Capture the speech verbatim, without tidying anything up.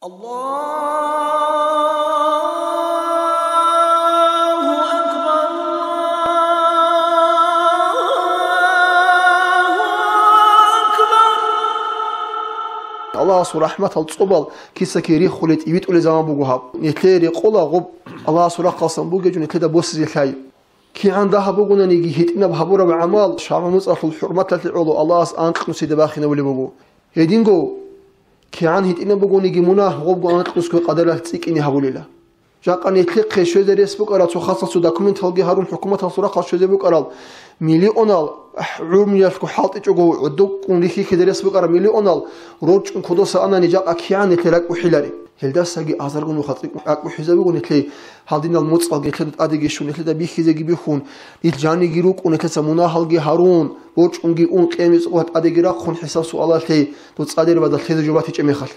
Аллагьу акбар, Аллагьу акбар. Аллагьасул рахӀматал цӀобал киса-кире риххулел тӀибитӀулел заман буго гьаб. Нилъее рекъола гъоб Аллагьасул рахъалсан бугев жо нилъеда босизе лъай. КигӀан дагьаб бугонаниги гьитӀинаб гьабураб гӀамал шаргӀ муцӀалъул хӀурматалъе гӀоло Аллагьас анкьнусида бахинавулеб буго. Гьединго, кигӀан гьитӀинаб бугониги мунагь гъобго анкьнусго къадаралъ цӀикӀкӀине гьабулела. Жакъа нилъехъе щвезе рес букӀарал цо хасалъ цо документалги гьарун, хӀукуматалъул рахъалъ щвезе букӀарал миллионал гӀумруялъго хӀалтӀичӀого гӀодобкӀун рихьихьизе рес букӀарал миллионал рорчӀун кодоса анани, жакъа кигӀан нилъер ракӀ ухӀилари. Гьелдасаги азарго нуха цӀикӀкӀун ракӀ ухӀизабуго нилъей. Гьадинал муцӀалги нилъеда тӀадеги щун, нилъеда бихьизеги бихьун, нилъ жаниги рукӀун, нилъеца мунагьалги гьарун, борчӀунги ун, къиямасеб къоялъ тӀадеги рахъун хӀисаб-суалалъе, дов цӀадирабазда лъезе жо батичӀеб мехалъ.